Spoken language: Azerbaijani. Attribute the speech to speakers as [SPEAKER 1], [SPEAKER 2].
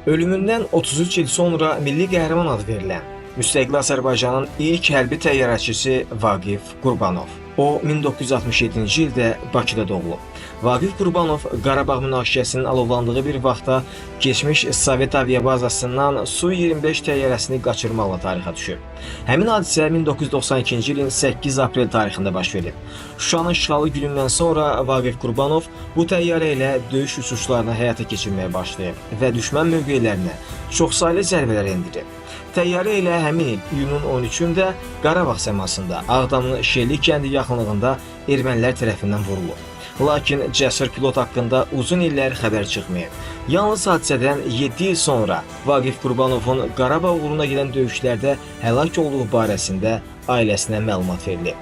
[SPEAKER 1] Ölümündən 33 il sonra milli qəhrəman adı verilən müstəqil Azərbaycanın ilk hərbi təyyarəçisi Vaqif Qurbanov. O 1967-ci ildə Bakıda doğulub. Vaqif Qurbanov Qarabağ münaqişəsinin alovlandığı bir vaxtda keçmiş Sovet aviabazasından Su-25 təyyarəsini qaçırmaqla tarixə düşüb. Həmin hadisə 1992-ci ilin 8 aprel tarixində baş verib. Şuşanın işğalı günündən sonra Vaqif Qurbanov bu təyyarə ilə döyüş uçuşlarını həyata keçirməyə başlayıb və düşmən mövqelərinə çoxsaylı zərbələr endirib. Təyyarə ilə həmin il iyunun 13-də Qarabağ səmasında Ağdamın Şellik kəndi yaxınlığında ermənilər tərəfindən vurulub. Lakin cəsur pilot haqqında uzun illər xəbər çıxmayıb. Yalnız hadisədən 7 il sonra Vaqif Qurbanovun Qarabağ uğruna gedən döyüşlərdə həlak olduğu barəsində ailəsinə məlumat verilib.